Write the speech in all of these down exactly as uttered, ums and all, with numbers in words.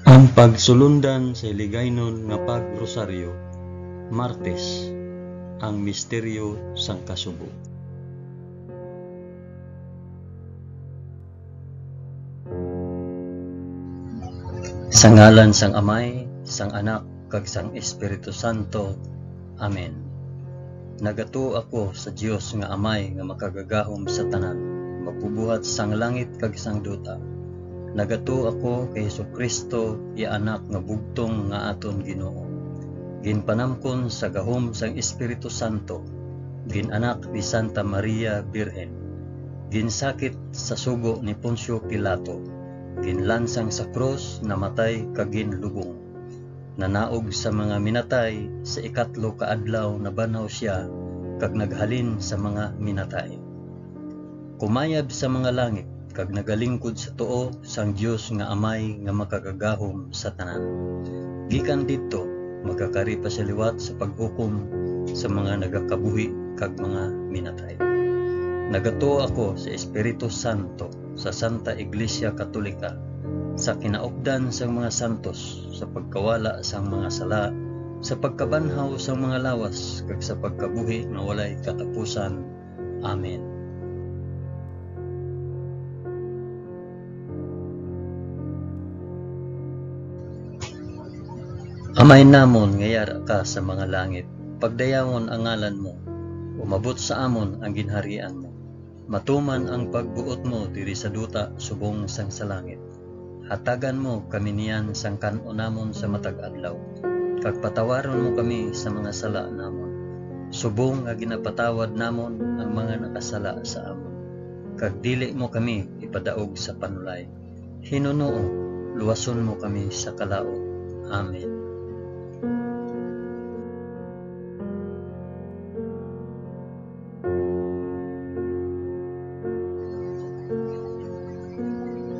Ang pagsulundan sa Hiligaynon nga pag-rosaryo, Martes, ang misteryo sang kasubo. Sa ngalan sang Amay, sang Anak, kag sang Espiritu Santo. Amen. Nagatuo ako sa Dios nga Amay nga makagagahom sa tanan, magbubuhat sang langit kag sang duta. Nagatuo ako kay Jesu-Cristo, iya Anak nga bugtong nga aton Ginoo. Ginpanamkon sa gahom sang Espiritu Santo, gin-anak ni Santa Maria Birhen, ginsakit sa sugo ni Poncio Pilato, ginlansang sa krus, namatay kag ginlubong. Nanaog sa mga minatay, sa ikatlo ka adlaw nabanhaw sia, kag naghalin sa mga minatay. Kumayab sa mga langit, kag nagalingkod sa tuo sang Dios nga Amay nga makagagahom sa tanan. Gikan didto, magakari pa sia liwat sa paghukom sa mga nagakabuhi kag mga minatay. Nagatuo ako sa Espiritu Santo, sa Santa Iglesia Katolika, sa kinaupdan sang mga santos, sa pagkawala sang mga sala, sa pagkabanhaw sang mga lawas, kag sa pagkabuhi nga walay katapusan. Amen. Amay namon nga yara ka sa mga langit, pagdayawon ang ngalan mo, umabot sa amon ang ginharian mo. Matuman ang pagbuot mo diri sa duta subong sang sa langit. Hatagan mo kami niyan sang kan-o namon sa matag adlaw, kag patawaron mo kami sa mga sala namon, subong nga ginapatawad namon ang mga nakasala sa amon. Kag dili mo kami ipadaog sa panulay. Hinunoo, luwason mo kami sa kalaut. Amen.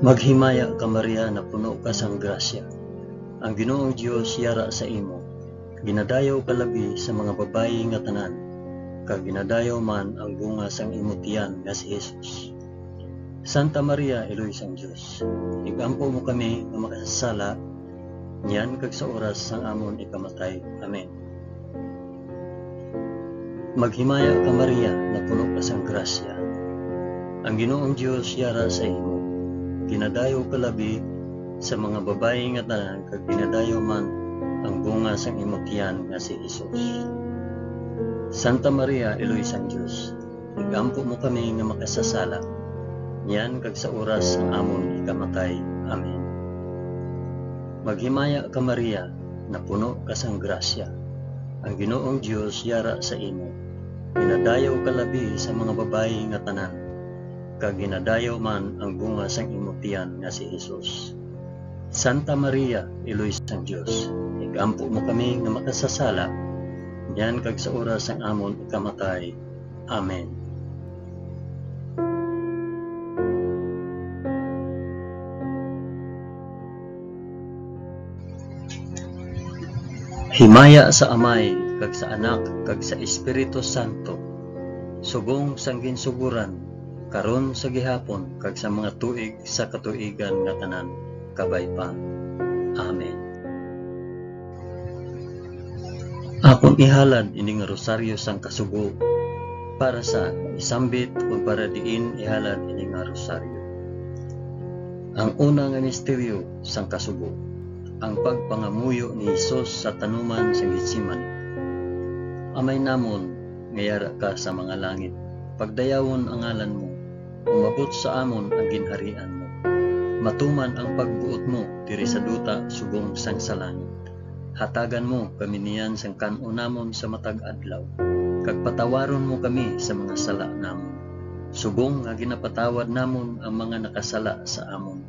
Maghimaya ka, Maria, napuno ka sang grasya. Ang Ginoong Dios yara sa imo. Ginadayaw ka labi sa mga babayi nga tanan, kag ginadayaw man ang bunga sang imo tiyan nga si Jesus. Santa Maria, Iloy sang Dios, igampo mo kami nga makasasala, niyan kag sa oras sang amon ikamatay. Amen. Maghimaya ka, Maria, napuno ka sang grasya. Ang Ginoong Dios yara sa imo. Ginadayaw ka labi sa mga babayi nga tanan, kag ginadayaw man ang bunga sang imo tiyan nga si Jesus. Santa Maria, Iloy sang Dios, igampo mo kami nga makasasala, niyan kag sa oras sang amon ikamatay. Amen. Maghimaya ka, Maria, napuno ka sang grasya. Ang Ginoong Dios yara sa imo. Ginadayaw ka labi sa mga babayi nga tanan, kag ginadayaw man ang bunga sang imo tiyan nga si Jesus. Santa Maria, Iloy sang Dios, igampo mo kami nga makasasala, niyan kag sa oras sang amon ikamatay. Amen. Himaya sa Amay, kag sa Anak, kag sa Espiritu Santo, subong sang ginsugoran, karon, sa gihapon, kag sa mga tuig sa katuigan nga tanan, kabay pa. Amen. Akon ihalad ini nga rosaryo sang kasubo, para sa isambit, o para diin ihalad ini nga rosaryo. Ang una nga misteryo sang kasubo, ang pagpangamuyo ni Jesus sa tanuman sa Getsemani. Amay namon nga yara ka sa mga langit, pagdayawon ang ngalan mo, umabot sa amon ang ginharian mo. Matuman ang pagbuot mo diri sa duta subong sang sa langit. Hatagan mo kami niyan sang kan-on namon sa matag adlaw, kag patawaron mo kami sa mga sala namon, subong nga ginapatawad namon ang mga nakasala sa amon,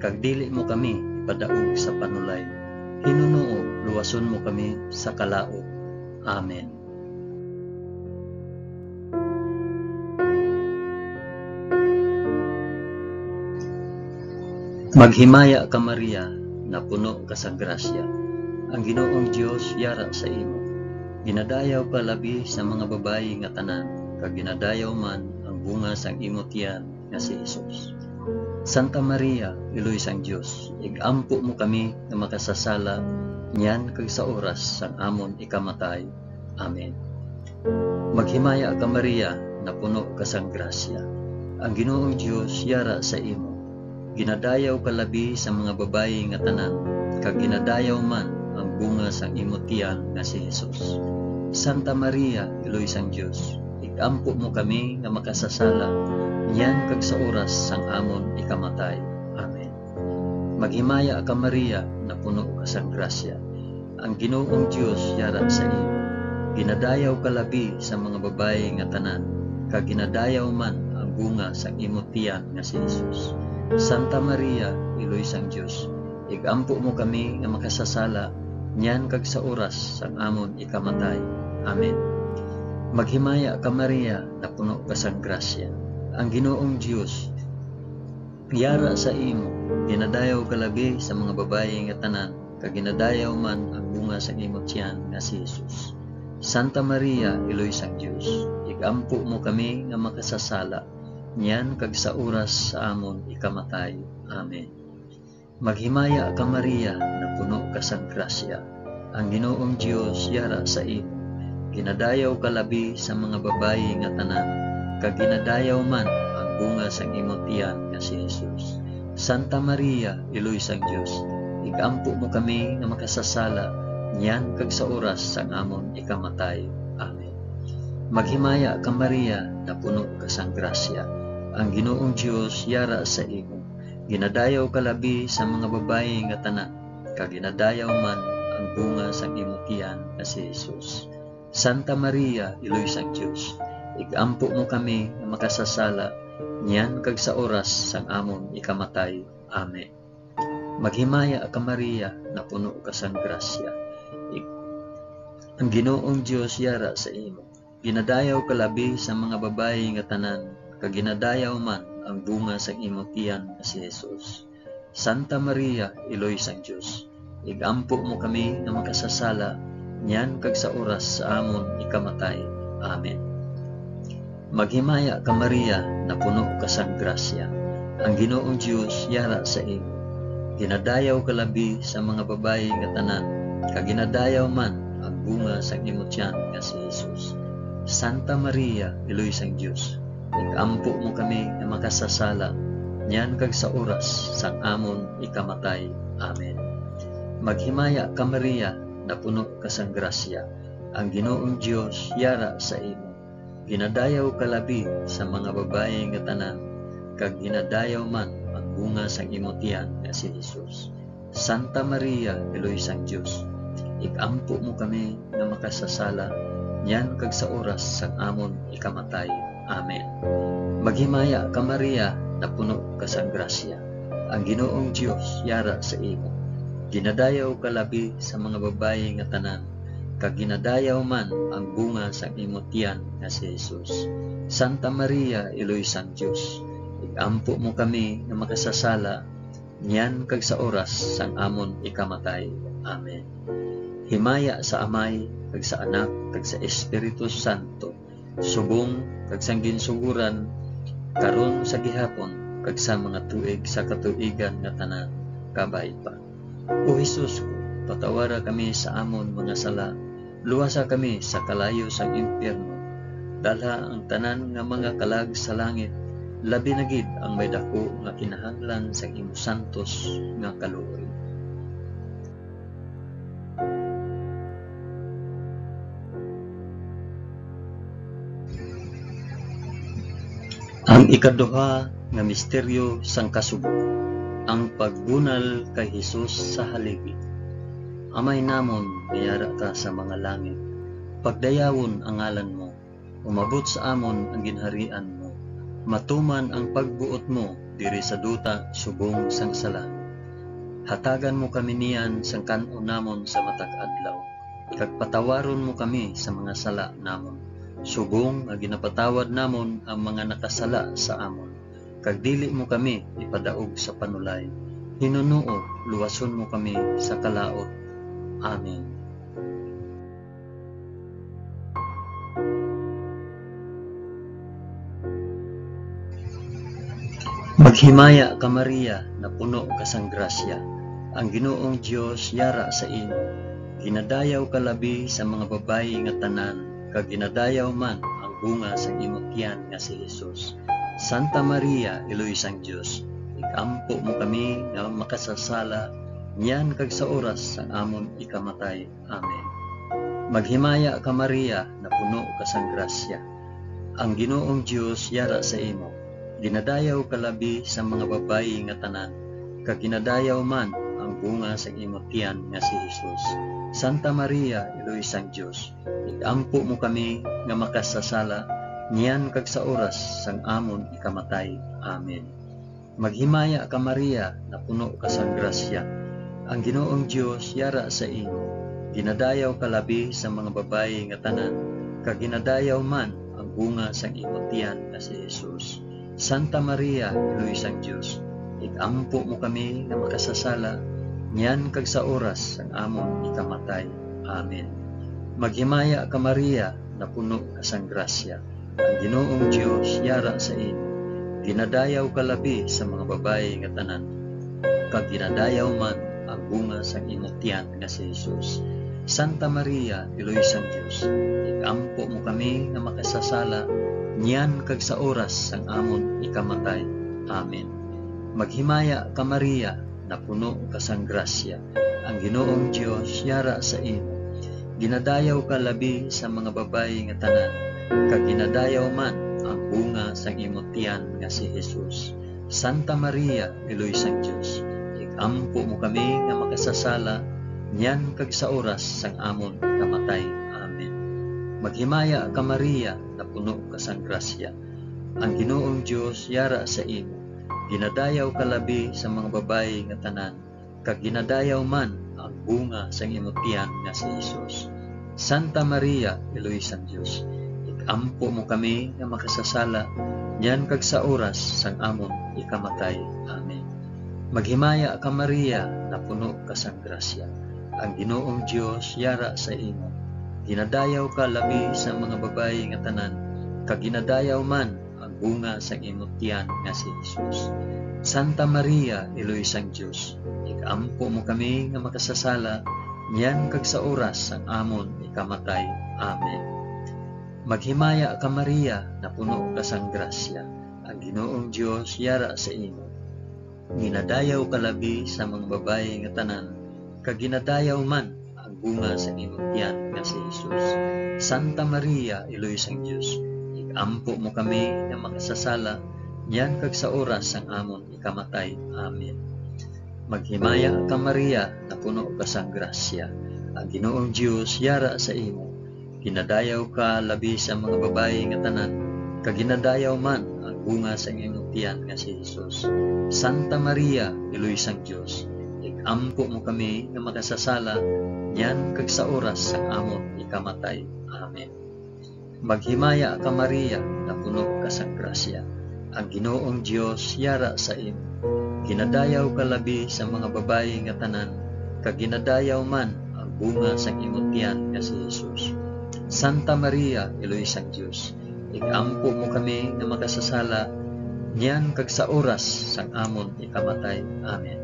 kag dili mo kami ipadaog sa panulay. Hinunoo, luwason mo kami sa kalaut. Amen. Maghimaya ka, Maria, napuno ka sa grasya. Ang Ginoong Dios yara sa imo. Ginadayaw ka labi sa mga babayi nga tanan, kag ginadayaw man ang bunga sang imo tiyan nga si Jesus. Santa Maria, Iloy sang Dios, ig-ampo mo kami nga makasasala niyan kag sa oras sang amon ikamatay. Amen. Maghimaya ka, Maria, napuno ka sang grasya. Ang Ginoong Dios yara sa imo. Ginadayaw ka labi sa mga babayi nga tanan, kag ginadayaw man ang bunga sang imo tiyan nga si Jesus. Santa Maria, Iloy sang Dios, ig-ampo mo kami nga makasasala, niyan kag sa oras sang amon ikamatay. Amen. Maghimaya ka, Maria, napuno ka sang grasya. Ang Ginoong Dios yara sa imo. Ginadayaw ka labi sa mga babayi nga tanan, kag ginadayaw man ang bunga sang imo tiyan nga si Jesus. Santa Maria, Iloy sang Dios, ig-ampo mo kami nga makasasala, niyan kag sa oras sang amon ikamatay. Amen. Maghimaya ka, Maria, napuno ka sang grasya. Ang Ginoong Dios yara sa imo. Ginadayaw ka labi sa mga babayi nga tanan, kag ginadayaw man ang bunga sang imo tiyan nga si Jesus. Santa Maria, Iloy sang Dios, ig-ampo mo kami nga makasasala, niyan kag sa oras sa amon ikamatay. Amen. Maghimaya ka, Maria, napuno ka sang grasya. Ang Ginoong Dios yara sa imo. Ginadayaw ka labi sa mga babayi nga tanan, kag ginadayaw man ang bunga sang imo tiyan nga si Jesus. Santa Maria, Iloy sang Dios, ig-ampo mo kami nga makasasala, niyan kag sa oras sang amon ikamatay. Amen. Maghimaya ka, Maria, napuno ka sang grasya. Ang Ginoong Dios yara sa imo. Ginadayaw ka labi sa mga babayi nga tanan, kag ginadayaw man ang bunga sang imo tiyan nga si Jesus. Santa Maria, Iloy sang Dios, ig-ampo mo kami nga makasasala, niyan kag sa oras sang amon ikamatay. Amen. Maghimaya ka, Maria, napuno ka sang grasya. Ig-, ang Ginoong Dios yara sa imo. Ginadayaw ka labi sa mga babayi nga tanan, kag ginadayaw man ang bunga sang imo tiyan nga si Jesus. Santa Maria, Iloy sang Dios, ig-ampo mo kami nga makasasala, niyan kag sa oras sa amon ikamatay. Amen. Maghimaya ka, Maria, napuno ka sang grasya. Ang Ginoong Dios yara sa imo. Ginadayaw ka labi sa mga babayi nga tanan, kag ginadayaw man ang bunga sang imo tiyan nga si Jesus. Santa Maria, Iloy sang Dios, ig-ampo mo kami nga makasasala, niyan kag sa oras sang amon ikamatay. Amen. Maghimaya ka, Maria, napuno ka sang grasya. Ang Ginoong Dios yara sa imo. Ginadayaw ka labi sa mga babayi nga tanan, kag ginadayaw man ang bunga sang imo tiyan nga si Jesus. Santa Maria, Iloy sang Dios, ig-ampo mo kami nga makasasala, niyan kag sa oras sang amon ikamatay. Amen. Maghimaya ka, Maria, napuno ka sang grasya. Ang Ginoong Dios yara sa imo. Ginadayaw ka labi sa mga babayi nga tanan, kag ginadayaw man ang bunga sang imo tiyan nga si Jesus. Santa Maria, Iloy sang Dios, ig-ampo mo kami nga makasasala, niyan kag sa oras sang amon ikamatay. Amen. Himaya sa Amay, kag sa Anak, kag sa Espiritu Santo, subong kag sang ginsugoran, karon, sa gihapon, kag sa mga tuig sa katuigan nga tanan. Kabay pa. O Jesus ko, patawara kami sa amon mga sala, luwasa kami sa kalayo sang impyerno, dalha ang tanan nga mga kalag sa langit, labi na gid ang may daku nga kinahanglan sang imo santos nga kaluoy. Ang ikaduha nga misteryo sang kasubo, ang pagbunal kay Jesus sa haligi. Amay namon nga yara ka sa mga langit, pagdayawon ang ngalan mo, umabot sa amon ang ginharian mo, matuman ang pagbuot mo diri sa duta subong sang sa langit. Hatagan mo kami niyan sang kan-on namon sa matag adlaw, kag patawaron mo kami sa mga sala namon, subong nga ginapatawad namon ang mga nakasala sa amon, kag dili mo kami ipadaog sa panulay. Hinunoo, luwason mo kami sa kalaut. Amen. Himaya ka, Maria, napuno ka sang grasya, ang Ginoong Dios yara sa imo. Ginadayaw ka labi sa mga babayi nga tanan, kag ginadayaw man ang bunga sang imo tiyan nga si Jesus. Santa Maria, Iloy sang Dios, igampo mo kami nga makasasala, niyan kag sa oras sang amon ikamatay. Amen. Maghimaya ka, Maria, napuno ka sang grasya. Ang Ginoong Dios yara sa imo. Ginadayaw ka labi sa mga babayi nga tanan, kag ginadayaw man ang bunga sang imo tiyan nga si Jesus. Santa Maria, Iloy sang Dios, igampo mo kami nga makasasala, niyan kag sa oras sang amon ikamatay. Amen. Maghimaya ka, Maria, napuno ka sang grasya. Ang Ginoong Dios yara sa imo. Ginadayaw ka labi sa mga babayi nga tanan, kag ginadayaw man ang bunga sang imo tiyan nga si Jesus. Santa Maria, Iloy sang Dios, igampo mo kami nga makasasala, niyan kag sa oras sang amon ikamatay. Amen. Maghimaya ka, Maria, napuno ka sang grasya. Ang Ginoong Dios yara sa imo. Ginadayaw ka labi sa mga babayi nga tanan, kag ginadayaw man ang bunga sang imo tiyan nga si Jesus. Santa Maria, Iloy sang Dios, igampo mo kami nga makasasala, niyan kag sa oras sang amon ikamatay. Amen. Maghimaya ka, Maria, napuno ka sang grasya. Ang Ginoong Dios yara sa imo. Ginadayaw ka labi sa mga babayi nga tanan, kag ginadayaw man ang bunga sang imo tiyan nga si Jesus. Santa Maria, Iloy sang Dios, igampo mo kami nga makasasala, niyan kag sa oras sang amon kamatay. Amen. Maghimaya ka, Maria, napuno ka sang grasya. Ang Ginoong Dios yara sa imo. Ginadayaw ka labi sa mga babayi nga tanan, kag ginadayaw man ang bunga sang imo tiyan nga si Jesus. Santa Maria, Iloy sang Dios, igampo mo kami nga makasasala, niyan kag sa oras sang amon ikamatay. Amen. Maghimaya ka, Maria, napuno ka sang grasya. Ang Ginoong Dios yara sa imo. Ginadayaw ka labi sa mga babayi nga tanan, kag ginadayaw man ang bunga sang imo tiyan nga si Jesus. Santa Maria, Iloy sang Dios, igampo mo kami nga makasasala, niyan kag sa oras sang amon ikamatay. Amen. Maghimaya ka, Maria, napuno ka sang grasya. Ang Ginoong Dios yara sa imo. Ginadayaw ka labi sa mga babayi nga tanan, kag ginadayaw man ang bunga sa imong tiyan nga si Jesus. Santa Maria, Iloy sang Dios, igampo mo kami nga makasasala, niyan kag sa oras sang amon ikamatay. Amen. Maghimaya ka, Maria, napuno ka sang grasya. Ang Ginoong Dios yara sa imo. Ginadayaw ka labi sa mga babayi nga tanan, kag ginadayaw man ang bunga sang imong tiyan nga si Jesus. Santa Maria, Iloy sang Dios, igampo mo kami nga makasasala, niyan kag sa oras sang amon ikamatay. Amen. Maghimaya ka, Maria, napuno ka sang grasya. Ang Ginoong Dios yara sa imo. Ginadayaw ka labi sa mga babayi nga tanan, kag ginadayaw man ang bunga sang imo tiyan nga si Jesus. Santa Maria, Iloy sang Dios, igampo mo kami nga makasasala, niyan kag sa oras sang amon ikamatay. Amen.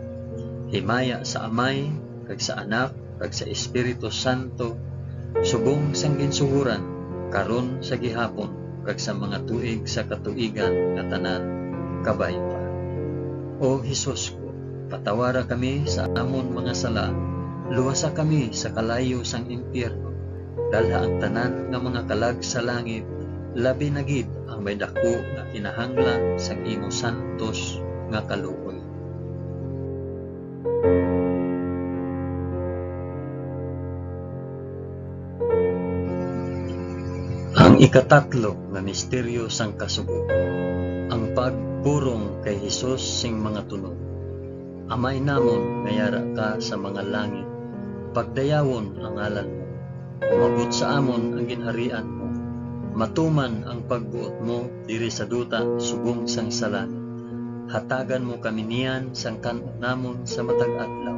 Himaya sa Amay, kag sa Anak, kag sa Espiritu Santo, subong sang ginsugoran, karon, sa gihapon, kag sa mga tuig sa katuigan nga tanan. Kabay pa. O Jesus ko, patawara kami sa amon mga sala, luwasa kami sa kalayo sang impyerno, dalha ang tanan nga mga kalag sa langit, labi na gid ang may daku nga kinahanglan sang imo santos nga kaluoy. Ang ikatatlo nga misteryo sang kasubo, ang pagpurong kay Jesus sing mga tunog. Amay namon nga yara ka sa mga langit, pagdayawon ang ngalan mo. Umabot sa amon ang ginharian mo. Matuman ang pagbuot mo diri sa duta subong sang sa langit. Hatagan mo kami niyan sang kan-on namon sa matag adlaw,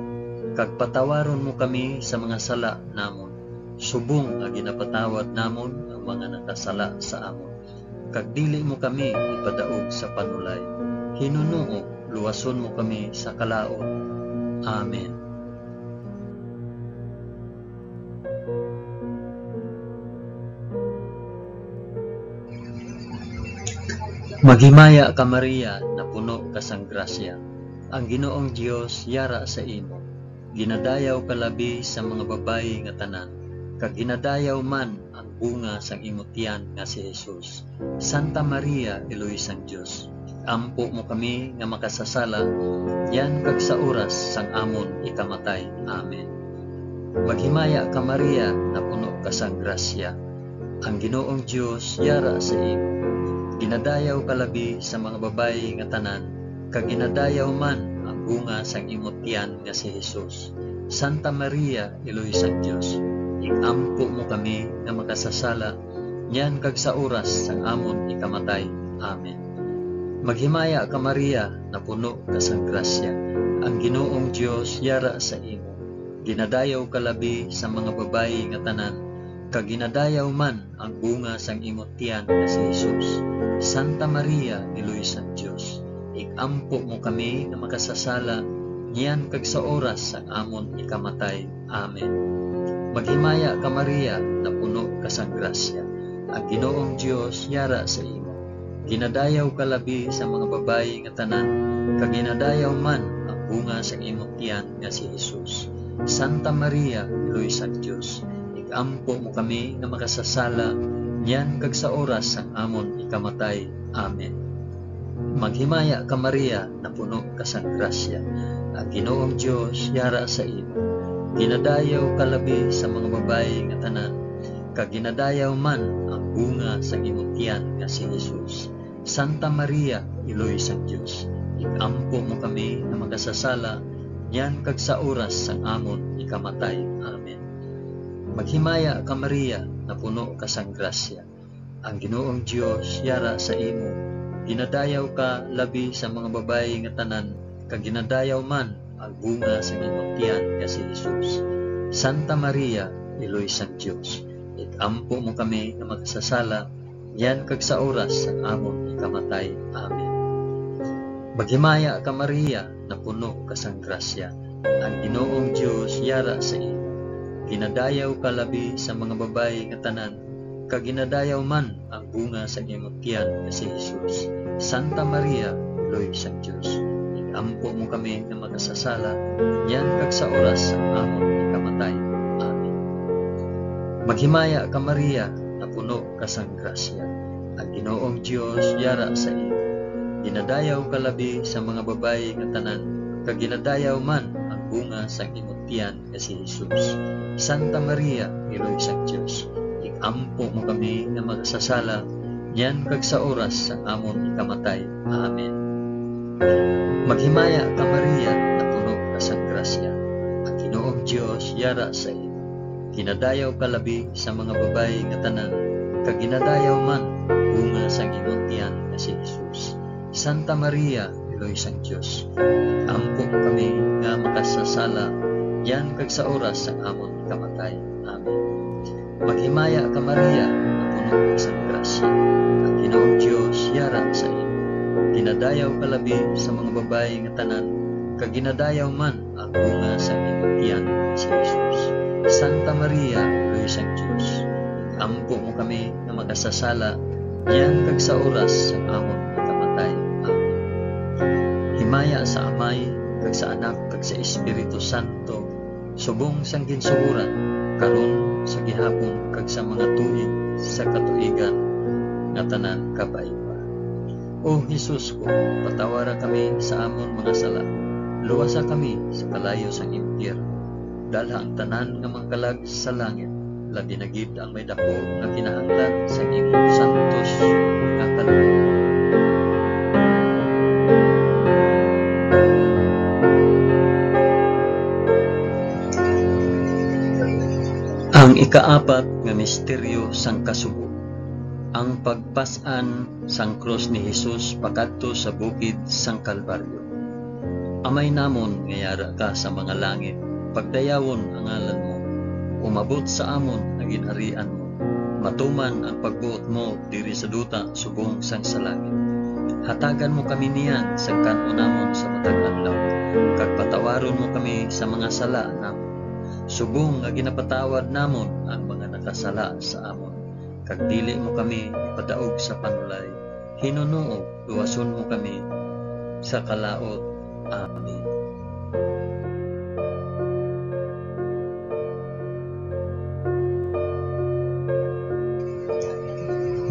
kag patawaron mo kami sa mga sala namon, subong nga ginapatawad namon ang mga nakasala sa amon. Kag dili mo kami ipadaog sa panulay, Ginoo, luwason mo kami sa kalaut. Amen. Maghimaya ka, Maria, napuno ka sang grasya. Ang Ginoong Dios yara sa imo. Ginadayaw ka labi sa mga babayi nga tanan, kag ginadayaw man ang bunga sang imo tiyan nga si Jesus. Santa Maria, Iloy sang Dios, ig-ampo mo kami nga makasasala, niyan kag sa oras sang amon ikamatay. Amen. Maghimaya ka, Maria, napuno ka sang grasya. Ang Ginoong Dios yara sa imo. Ginadayaw ka labi sa mga babayi nga tanan, kag ginadayaw man ang bunga sang imo tiyan nga si Jesus. Santa Maria, Iloy sang Dios, ig-ampo mo kami nga makasasala, niyan kag sa oras sang amon ikamatay. Amen. Maghimaya ka, Maria, napuno ka sang grasya. Ang Ginoong Dios yara sa imo. Ginadayaw ka labi sa mga babayi nga tanan, kag ginadayaw man ang bunga sang imo tiyan nga si Jesus. Santa Maria, Iloy sang Dios, ig-ampo mo kami nga makasasala, niyan kag sa oras sang amon ikamatay. Amen. Maghimaya ka, Maria, napuno ka sang grasya. Ang Ginoong Dios yara sa imo. Ginadayaw ka labi sa mga babayi nga tanan, kag ginadayaw man ang bunga sang imo tiyan nga si Jesus. Santa Maria, Iloy sang Dios, ig-ampo mo kami nga makasasala, niyan kag sa oras sang amon ikamatay. Amen. Maghimaya ka, Maria, napuno ka sang grasya. Ang Ginoong Dios yara sa imo. Ginadayaw ka labi sa mga babayi nga tanan, kag ginadayaw man ang bunga sang imo tiyan nga si Jesus. Santa Maria, Iloy sang Dios, ig-ampo mo kami nga makasasala, niyan kag sa oras sang amon ikamatay. Amen. Maghimaya ka, Maria, napuno ka sang grasya. Ang Ginoong Dios yara sa imo. Ginadayaw ka labi sa mga babayi nga tanan, kag ginadayaw man ang bunga sang imong tiyan nga si Jesus. Santa Maria, Iloy sang Dios, ig-ampo mo kami nga makasasala, niyan kag sa oras sang amon ikamatay. Amen. Maghimaya ka, Maria, napuno ka sang grasya. Ang Ginoong Dios yara sa imo. Ginadayaw ka labi sa mga babayi nga tanan, kag ginadayaw man ang bunga sang imong tiyan nga si Jesus. Santa Maria, Iloy sang Dios, ig-ampo mo kami nga makasasala, niyan kag sa oras sang amon ikamatay. Amen. Maghimaya ka, Maria, napuno ka sang grasya. Ang Ginoong Dios yara sa imo. Ginadayaw ka labi sa mga babayi nga tanan, kag ginadayaw man ang bunga sang imong tiyan nga si Jesus. Santa Maria, Iloy sang Dios, ig-ampo mo kami nga makasasala, niyan kag sa oras sang amon ikamatay. Amen. Maghimaya ka, Maria, napuno ka sang grasya. Ang Ginoong Dios yara sa imo. Ginadayaw ka labi sa mga babayi nga tanan, kag ginadayaw man ang bunga sang imong tiyan nga si Jesus. Santa Maria, Iloy sang Dios, ig-ampo mo kami nga makasasala, niyan kag sa oras sang amon kamatay. Amen. Maghimaya ka, Maria, nga puno ka sang grasya. Ang Ginoong Dios yara sa imo. Ginadayaw ka labi sa mga babayi nga tanan, kag ginadayaw man ang bunga sang imong tiyan, si Jesus. Santa Maria, Iloy sang Dios, ig-ampo mo kami nga makasasala, niyan kag sa oras sang amon pagkamatay. Amen. Himaya sa Amay, kag sa Anak, kag sa Espiritu Santo, subong sang ginsugoran, karon, sa gihapon, kag sa mga tuig sa katuigan nga tanan. Kabay pa. O Jesus ko, patawara kami sa amon mga sala, luwasa kami sa kalayo sang impyerno, dalha ang tanan nga mga kalag sa langit, labi na gid ang may daku nga kinahanglan sang imong santos nga kalooban. Ang ikaapat nga misteryo sang kasubo, ang pagpas-an sang krus ni Jesus pakadto sa bukid sang Kalbaryo. Amay namon nga yara ka sa mga langit, pagdayawon ang ngalan mo. Umabot sa amon ang ginharian mo. Matuman ang pagbuot mo diri sa duta subong sang sa langit. Hatagan mo kami niyan sa kan-o namon sa matag adlaw, kag patawaron mo kami sa mga sala namon, subong nga ginapatawad namon ang mga nakasala sa amon, kag dili mo kami ipadaog sa panulay. Hinunoog, luwason mo kami sa kalaut. Amen.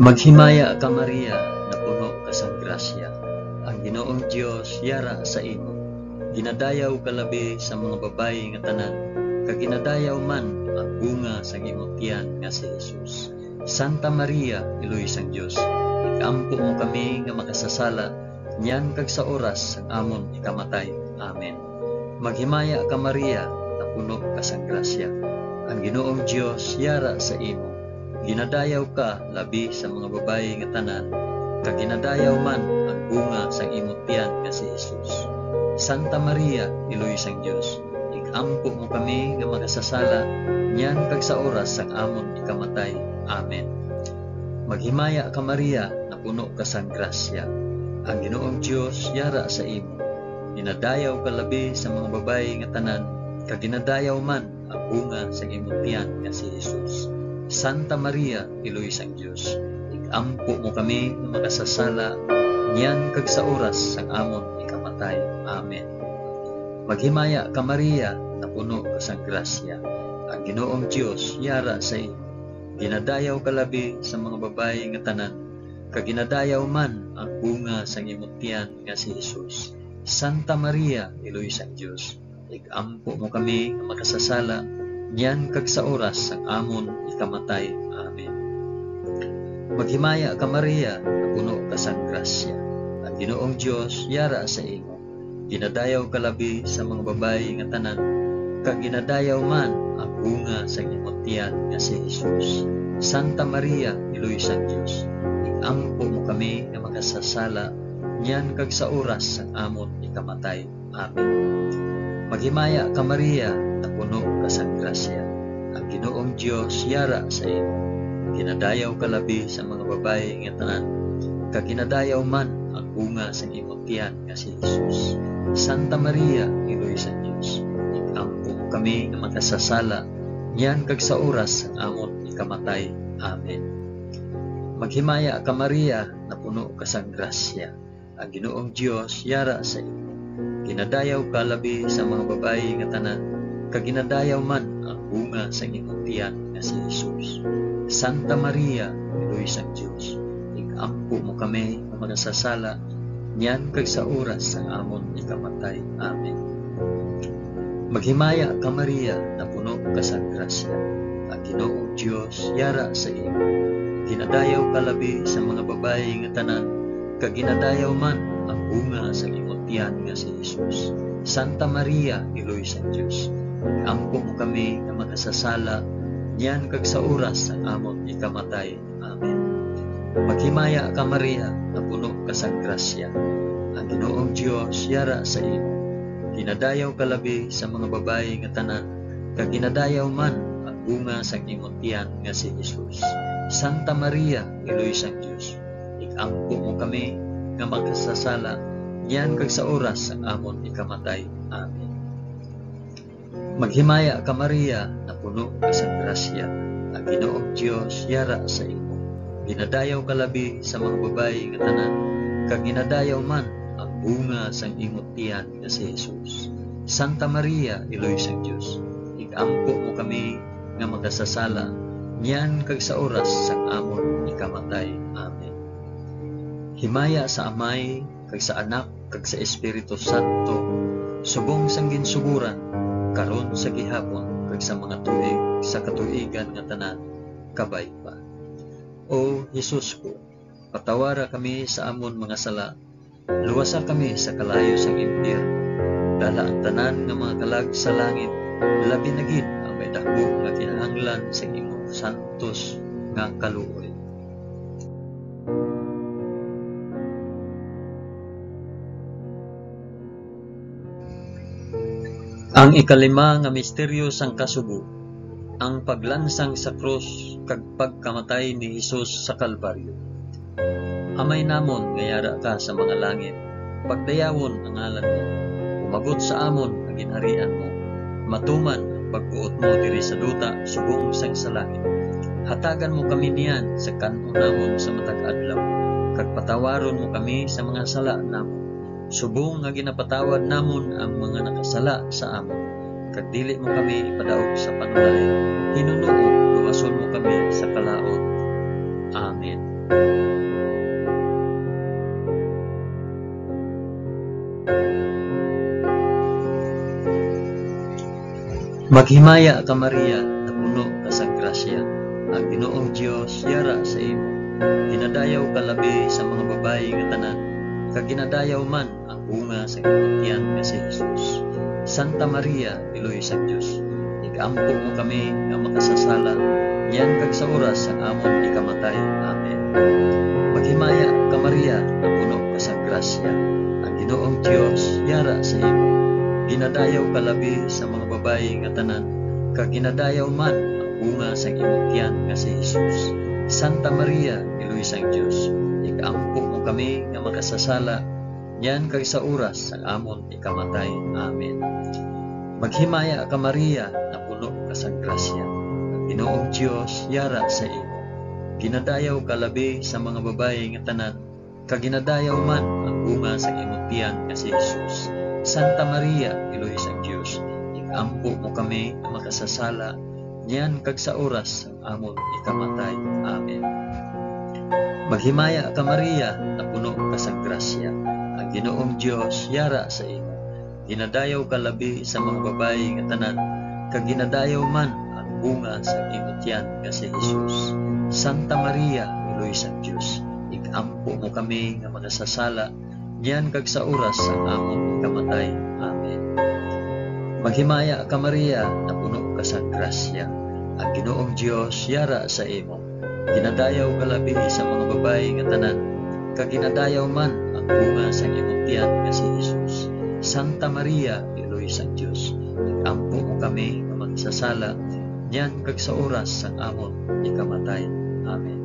Maghimaya ka, Maria, nga puno ka sang grasya. Ang Ginoong Dios yara sa imo. Ginadayaw ka labi sa mga babayi nga tanan, kag ginadayaw man ang bunga sang imo tiyan nga si Jesus. Santa Maria, Iloy sang Dios, ig-ampo mo kami nga makasasala, niyan kag sa oras sang amon ikamatay. Amen. Maghimaya ka, Maria, nga puno ka sang grasya. Ang Ginoong Dios yara sa imo. Ginadayaw ka labi sa mga babayi nga tanan, kag ginadayaw man ang bunga sang imo tiyan nga si Jesus. Santa Maria, Iloy sang Dios, ig-ampo mo kami nga makasasala, niyan kag sa oras sang amon ikamatay. Amen. Maghimaya ka, Maria, nga puno ka sang grasya. Ang Ginoong Dios yara sa imo. Ginadayaw ka labi sa mga babayi nga tanan, kag ginadayaw man ang bunga sang imo tiyan nga si Jesus. Santa Maria, Iloy sang Dios, ig-ampo mo kami nga makasasala, niyan kag sa oras sang amon ikamatay. Amen. Maghimaya ka, Maria, nga puno ka sang grasya. Ang Ginoong Dios yara sa imo. Ginadayaw ka labi sa mga babayi nga tanan, kag ginadayaw man ang bunga sang imo tiyan nga si Jesus. Santa Maria, Iloy sang Dios, ig-ampo mo kami nga makasasala, niyan kag sa oras sang amon ikamatay. Amen. Maghimaya ka, Maria, nga puno ka sang grasya. Ang Ginoong Dios yara sa imo. Ginadayaw ka labi sa mga babayi nga tanan, kag ginadayaw man ang bunga sang imo tiyan nga si Jesus. Santa Maria, Iloy sang Dios, ig-ampo mo kami nga makasasala, niyan kag sa oras sang amon ikamatay. Amen. Maghimaya ka, Maria, nga puno ka sang grasya. Ang Ginoong Dios yara sa imo. Ginadayaw ka labi sa mga babayi nga tanan, kag ginadayaw man ang bunga sang imo tiyan nga si Jesus. Santa Maria, Iloy sang Dios, ig-ampo mo kami nga makasasala, niyan kag sa oras sang amon ikamatay. Amen. Maghimaya ka, Maria, nga puno ka sang grasya. Ang Ginoong Dios yara sa imo. Ginadayaw ka labi sa mga babayi nga tanan, kag ginadayaw man ang bunga sang imong tiyan nga si Jesus. Santa Maria, Iloy sang Dios, ig-ampo mo kami nga makasasala, niyan kag sa oras sang amon ikamatay. Amen. Maghimaya ka, Maria, nga puno ka sang grasya. Ang Ginoong Dios yara sa imo. Ginadayaw ka labi sa mga babayi nga tanan, kag ginadayaw man ang bunga sa imong tiyan nga si Jesus. Santa Maria, Iloy sang Dios, ampo mo kami nga makasasala, niyan kag sa oras sang amon ikamatay. Amen. Maghimaya ka, Maria, nga puno ka sang grasya. Ang Ginoong Dios yara sa imo. Ginadayaw ka labi sa mga babayi nga tanan, kag ginadayaw man ang bunga sang imong tiyan nga si Jesus. Santa Maria, Iloy sang Dios, ig-ampo mo kami nga makasasala, niyan kag sa oras sang amon ikamatay. Amen. Maghimaya ka, Maria, nga puno ka sang grasya, ang Ginoong Dios yara sa imo. Ginadayaw ka labi sa mga babayi nga tanan, kag ginadayaw man ang bunga sang imo tiyan nga si Jesus. Santa Maria, Iloy sang Dios, ig-ampo mo kami nga makasasala, niyan kag sa oras sang amon ikamatay. Amen. Himaya sa Amay, kag sa Anak, kag sa Espiritu Santo, subong sang ginsugoran, karon, sa gihapon, kag sa mga tuig sa katuigan nga tanan. Kabay pa. O Jesus ko, patawara kami sa amon mga sala, luwasa kami sa kalayo sang impyerno, dala ang tanan nga mga kalag sa langit, labi na gid ang may dakop nga kinahanglan sang imong santos nga kaluoy. Ang ikalima nga misteryo sang kasubo, ang paglansang sa krus kag pagkamatay ni Jesus sa Kalbaryo. Amay namon nga yara ka sa mga langit, pagdayawon ang ngalan mo. Umabot sa amon ang ginharian mo. Matuman ang pagbuot mo diri sa duta subong sang sa langit. Hatagan mo kami niyan sa kan-on namon sa matag adlaw, kag patawaron mo kami sa mga sala namon, subong nga ginapatawad namon ang mga nakasala sa amon. Kag dili mo kami ipadaog sa panulay, hinunoo luwason mo kami sa kalaut. Amen. Maghimaya ka, Maria, napuno ka sang grasya. Ang Ginoong Dios yara sa imo. Ginadayaw ka labi sa mga babayi nga tanan, kag ginadayaw man ang bunga sa imong tiyan nga si Jesus. Santa Maria, Iloy sang Dios, ig-ampo mo kami nga makasasala, niyan kag sa oras sang amon ikamatay. Amen. Maghimaya ka, Maria, napuno ka sang grasya. Ang Ginoong Dios yara sa imo. Ginadayaw ka labi sa mga babayi nga tanan, kag ginadayaw man ang bunga sang imong tiyan nga si Jesus. Santa Maria, Iloy sang Dios, ig-ampo mo kami nga makasasala, niyan kag sa oras sang amon ikamatay. Amen. Maghimaya ka, Maria, napuno ka sang grasya. Ang Ginoong Dios yara sa imo. Ginadayaw ka labi sa mga babayi nga tanan, kag ginadayaw man ang bunga sang imong tiyan nga si Jesus. Santa Maria, Iloy sang Dios, ig-ampo mo kami nga makasasala, niyan kag sa oras sang amon ikamatay. Amen. Maghimaya ka, Maria, napuno ka sang grasya. Ang Ginoong Dios yara sa imo. Ginadayaw ka labi sa mga babayi nga tanan, kag ginadayaw man ang bunga sang imo tiyan nga si Jesus. Santa Maria, Iloy sang Dios, ig-ampo mo kami nga makasasala, niyan kag sa oras sang amon kamatay. Amen. Maghimaya ka, Maria, napuno ka sang grasya. Ang Ginoong Dios yara sa imo. Ginadayaw ka labi sa mga babayi nga tanan, kag ginadayaw man ang bunga sang imong tiyan nga si Jesus. Santa Maria, Iloy sang Dios, ig-ampo mo kami nga makasasala, niyan kag sa oras sang amon ikamatay. Amen.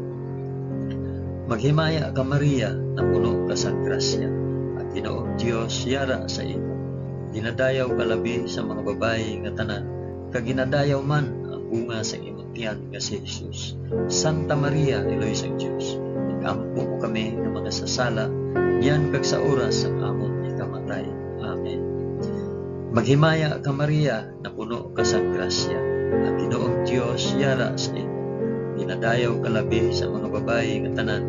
Maghimaya ka, Maria, napuno ka sang grasya. Ang Ginoong Dios yara sa imo. Ginadayaw ka labi sa mga babayi nga tanan, kag ginadayaw man ang bunga sang imong tiyan nga si Jesus. Santa Maria, Iloy sang Dios, ig-ampo mo kami nga makasasala, niyan kag sa oras sang amon ikamatay. Amen. Maghimaya ka, Maria, napuno ka sang grasya. Ang Ginoong Dios yara sa imo. Ginadayaw ka labi sa mga babayi nga tanan,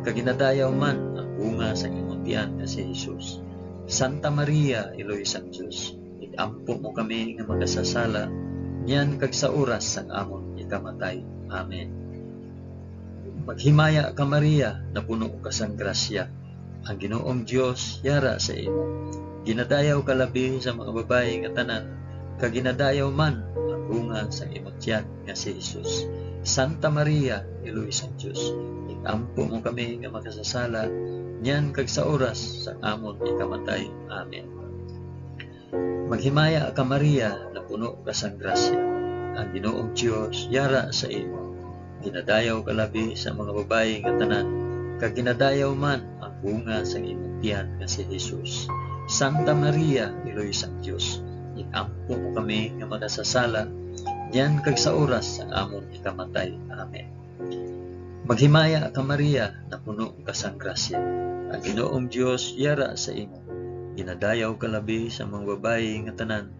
kag ginadayaw man ang bunga sang imong tiyan nga si Jesus. Santa Maria, Iloy sang Dios, ig-ampo mo kami nga makasasala, niyan kag sa oras sang amon ikamatay. Amen. Maghimaya ka, Maria, napuno ka sang grasya. Ang Ginoong Dios yara sa imo. Ginadayaw ka labi sa mga babayi nga tanan, kag ginadayaw man ang bunga sang imong tiyan nga si Jesus. Santa Maria, Iloy sang Dios, ig-ampo mo kami nga makasasala, niyan kag sa oras sang amon ikamatay. Amen. Maghimaya ka, Maria, napuno ka sang grasya. Ang Ginoong Dios yara sa imo. Ginadayaw ka labi sa mga babayi nga tanan, kag ginadayaw man ang bunga sang imong tiyan nga si Jesus. Santa Maria, Iloy sang Dios, ig-ampo mo kami nga makasasala, niyan kag sa oras sang amon ikamatay. Amen. Maghimaya ka, Maria, napuno ka sang grasya. Ang Ginoong Dios yara sa imo. Ginadayaw ka labi sa mga babayi nga tanan,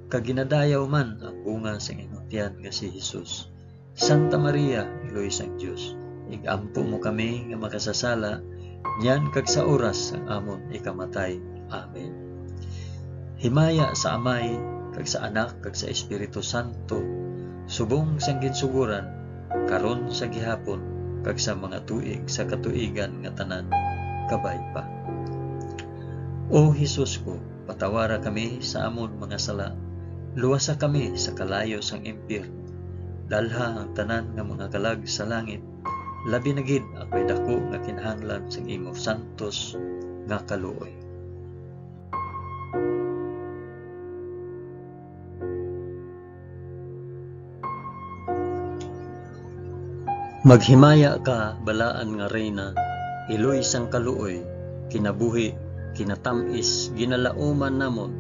kag ginadayaw man ang bunga sang imong tiyan nga si Jesus. Santa Maria, Iloy sang Dios, ig-ampo mo kami nga makasasala, niyan kag sa oras sang amon ikamatay. Amen. Himaya sa Amay, kag sa Anak, kag sa Espiritu Santo, subong sang ginsugoran, karon, sa gihapon, kag sa mga tuig sa katuigan nga tanan. Kabay pa. O Jesus ko, patawara kami sa amon mga sala, luwasa kami sa kalayo sang impyerno, dalha ang tanan nga mga kalag sa langit, labi na gid ang may daku nga kinahanglan sang imo santos nga kaluoy. Maghimaya ka, balaan nga Reyna, iloy sang kaluoy, kinabuhi, kinatamis, ginalauman namon,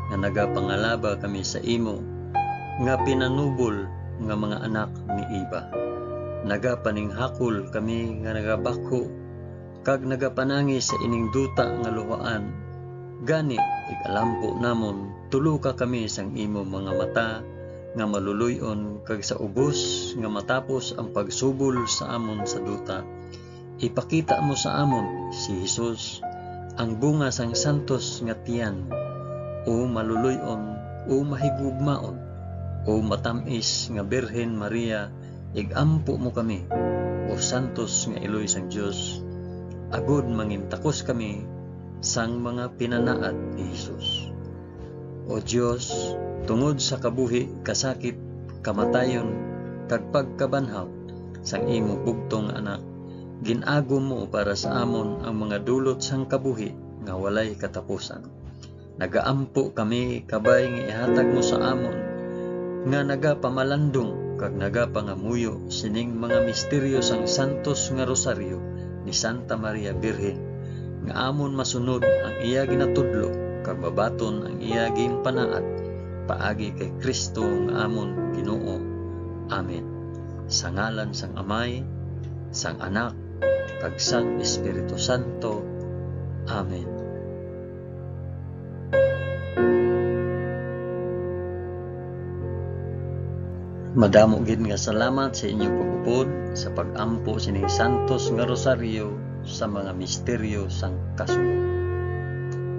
nga nagapangalaba kami sa imo, nga pinanubol nga mga anak ni Eva. Nagapaninghakol kami nga nagabakho, kag nagapanangis sa ining duta nga luhaan. Gani, igalampo namon, tuluka kami sang imo mga mata nga maluloy-on, kag sa ubos nga matapos ang pagsubol sa amon sa duta, ipakita mo sa amon si Jesus, ang bunga sang santos nga tiyan, o maluloy-on, o mahigugmaon, o matam-is nga Birhen Maria, igampo mo kami, o santos nga iloy sang Dios, agod mangintakos kami sang mga pinanaad ni Jesus. O Dios, tungod sa kabuhi, kasakit, kamatayon, kag pagkabanhaw sang imo bugtong nga Anak, gin-agom mo para sa amon ang mga dulot sang kabuhi nga walay katapusan. Nagaampo kami, kabay nga ihatag mo sa amon nga nagapamalandong kag nagapangamuyo sining mga misteryo sang santos nga rosaryo ni Santa Maria Birhen, nga amon masunod ang iya ginatudlo kag mabaton ang iya ginpanaad, paagi kay Cristo nga amon Ginoo. Amen. Sa ngalan sang Amay, sang Anak, kag sang Espiritu Santo. Amen. Madamo gid nga salamat sa inyo pag-upod sa pag-ampo sining santos nga rosaryo sa mga misteryo sang kasubo.